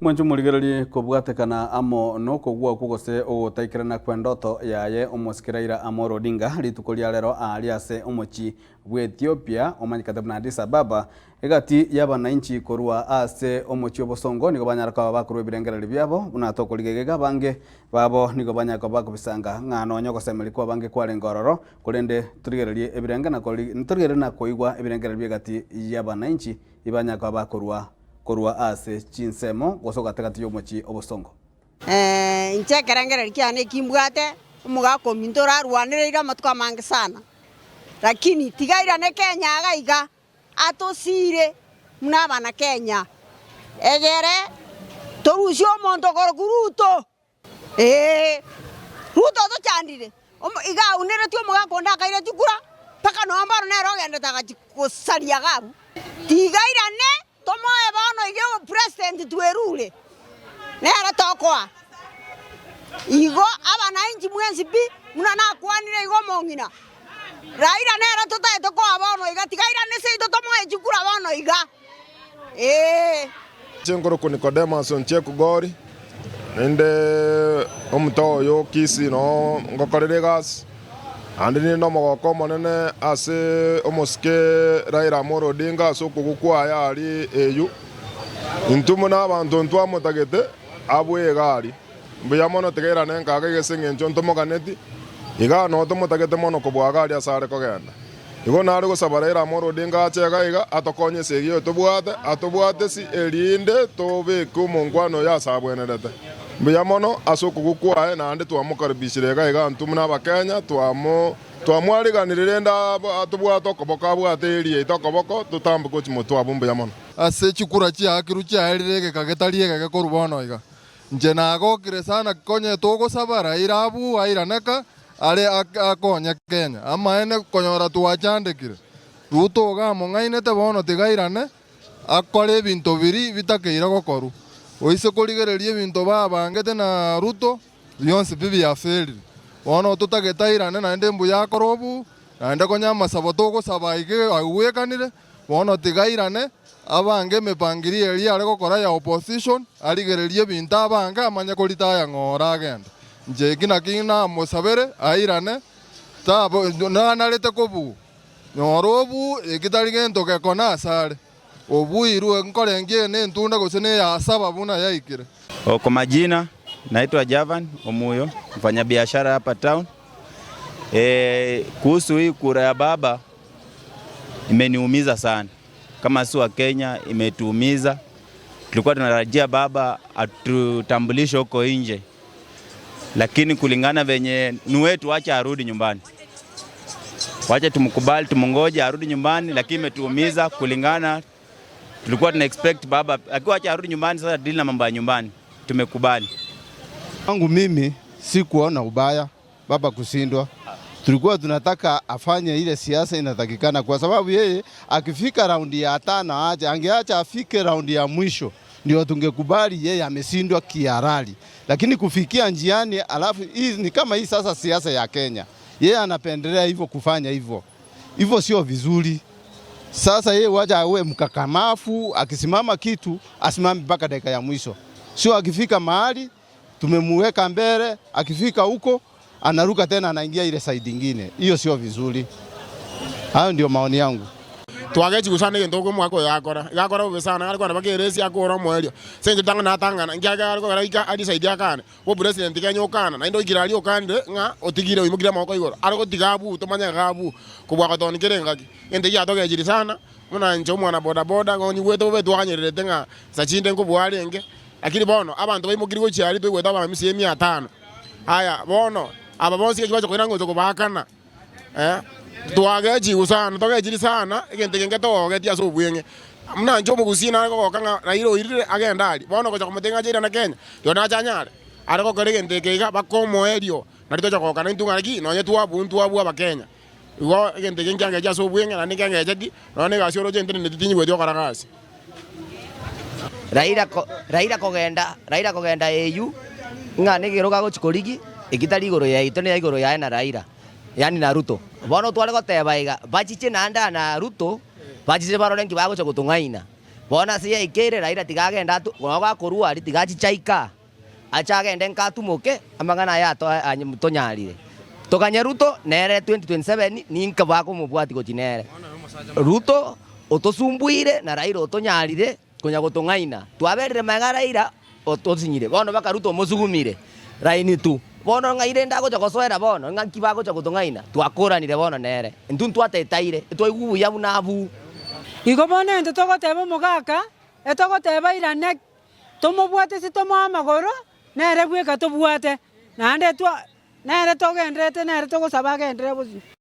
Mwanche omorigererie kobwatekana amo nokogwa okwo gose ogotaikerana kw'endoto yaye omosike Raila Amolo Odinga rituko ria rero aaria ase omochie bw'Ethiopia omanyekate buna Addis Ababa egati y'abanainchi korwa ase omochie obosongo nigo banyara koba bakorwa ebirengererio biabo buna tokoriga egega abange babo nigo banyara koba bakobisanga ng'a nonya ogosemeria kw'abange kwarenge ororo korende torigererie ebirenge na torigererie na koigwa ebirengererio bi'egati y'abanainchi Ibanyare koba bakorua korwa ase chinsemo gose gati-gati y'omochie obosongo. Inche ekerengererio kiane eki mbwate, omogaka ominto orarwanereire amatuko amange sana, lakini tiga airane Kenya iga iga, atosiire buna abana Kenya, egere torusie omonto okorokwa Ruto. Ee, Ruto otochandire, omo iga auneretie omogaka onde akaira chikura, mpaka nonya bono nere ogendete agachia gosaria iga abwo. Tiga airane tomoe bono iga obopresident twerure, nere tokoa. Igo abanainchi mwensi pi, buna nakwanire iga omong'ina, Raila nere totaete koa bono iga, tiga airane seito tomoe chikura bono iga, ee. Inche nkorokwa Nicodemus Onchieku Gori, naende omoto oyo o Kisii noo ngokorera egasi, naende ninde omogoko omonene ase omosike Raila Amolo Odinga ase okogwa kwaye aria AU. Intwe buna abanto ntwamotagete abue iga aria. Mbuya mono tiga airane nkaga iga ase eng'encho ntomoganeti, igaa noo tomotagete mono kobua iga aria ase are kogenda. Igo nare gosaba Raila Amolo Odinga ache iga iga atokonye esegi eye tobwate, atobwate si erinde tobeke omonkwano oyo ase abwenerete. Mbuya mono ase okogwa kwaye naende twamokaribishire iga iga intwe buna abakenya twamo twamwariganirie rende atobwate okoboko abwate area yaito okoboko totamboke gochia motwe abwo mbuya mono. Ase chikura chiaakirwe chiaerire egeka getari egeke korwa bono iga. Inche nagokire sana konye togosaba Raila abwo airaneka are akonye Kenya. Amaene konyora twachandekire. Ruto iga among'ainete bono tiga airane akore ebinto biri bitakeire gokorwa. Oise korigereria ebinto babangete na Ruto bionsi pi biafailire. Bono totagete airane naende mbuya akore obu naende konya amasabo togosaba iga aigwekanire Bono tiga airane, abange emepangirio eria are gokora ya opposition, arigererie ebinto abange amanye koritaya ng'o oragende. Inche eki naki namosabere airane, tabo nanarete kobua. Nyora obu eki tari gento gekona asare. Obuirwe nkorengia eye nentunda gose neya saba buna yaikire. Kwa majina naitwa Javan Omuyo, mfanyabiashara hapa town. E, kuhusu hii kura ya baba Imeniumiza sana kama si wa Kenya, imetuumiza. Tulikuwa tunatarajia baba atutambulishe huko nje, lakini kulingana venye ni wetu, wacha arudi nyumbani, wacha tumkubali, tumungoje arudi nyumbani, lakini imetuumiza kulingana, tulikuwa tuna expect baba akiwa, acha arudi nyumbani, sasa deal na mambo ya nyumbani. Tumekubali. Kwangu mimi sikuona ubaya baba kushindwa. Tulikuwa tunataka afanye ile siasa inatakikana, kwa sababu yeye akifika raundi ya tano aache, angeacha afike raundi ya mwisho ndio tungekubali yeye ameshindwa kihalali, lakini kufikia njiani, alafu hii ni kama hii sasa siasa ya Kenya, yeye anapendelea hivyo kufanya hivyo hivyo, sio vizuri. Sasa yeye wacha awe mkakamafu, akisimama kitu asimame mpaka dakika ya mwisho, sio akifika mahali tumemuweka mbele, akifika huko anaruka tena anaingia ile side ingine. Hiyo sio vizuri. Hayo ndio maoni yangu. Twagechigwa sana egento okomoaka oyo akora, iga akora bobe sana, are kogenda mpaka eresi akore omoerio. Ase eng'encho tang'ana atang'ana, nki ake are kogera goika adecide akane, obopresident Kenya okana, naende oikire aria okanire ng'a otigire oimokire amaboko igoro, are gotiga abwo tomanye iga abwo kobua gotoni kera engaki. Egento ekiya togechiri sana, buna inche omwana bodaboda nigo nyigwete bobe twaganyererete ng'a nsa chinde nkobua arenge, Lakini bono abanto baimokirie gochia aria toigwete abamisia emia tano. Aya bono aba bonsi gaki bacha koirana gocha kobaakana, eh, twagechigwe sana, togechiri sana, egento eke nketogogetie ase obweng'e. Buna inche omogusii nare kogoka ng'a Raila oirire agende aria, bono gocha komotebia ng'a ache airane Kenya, rirorio nache anyare? Are gokora egento eke iga mpaka omoerio, nario tocha kogoka naintwe ng'a naki nonye twabua ntwabua abakenya. Igo egento eke nkiangeche ase obweng'e naende nkiangecheti, nonya na egasi oroche nteneneti tinyigweti gokora gasi. Raila ko Raila kogenda Raila kogenda AU, ng'a nekerogo agochi korigi, eki tari igoro yaito ne igoro yaye na Raila, yaani na Ruto. Bono tware goteba iga, bachiche naende aa na Ruto, bachiche barore nki bagocha gotong'aina. Bono ase yaikeire Raila tiga agende atu nabo gakorwa aria tiga achiche aika ache agende nka atumoke amang'ana aya ato tonyarire. Toganye Ruto nere 2027 ninka bakomobwatia gochia nere. Ruto otosumbuire na Raila otonyarire konya gotong'aina. Twaberire magega Raila otosinyire bono mpaka Ruto omosugumire raini tu. Bono ng'ai rende agocha gosoera bono ng'aki bagocha gotong'aina twakoranire bono nere. Intwe ntwatetaire etwaigwa buya buna abwo. Igo bono intwe togoteba omogaka, etogoteba airane, tomobwate ase tomoe amagoro, nere bweka tobwate, naende twa nere togenderete nere togosaba agenderere bosio.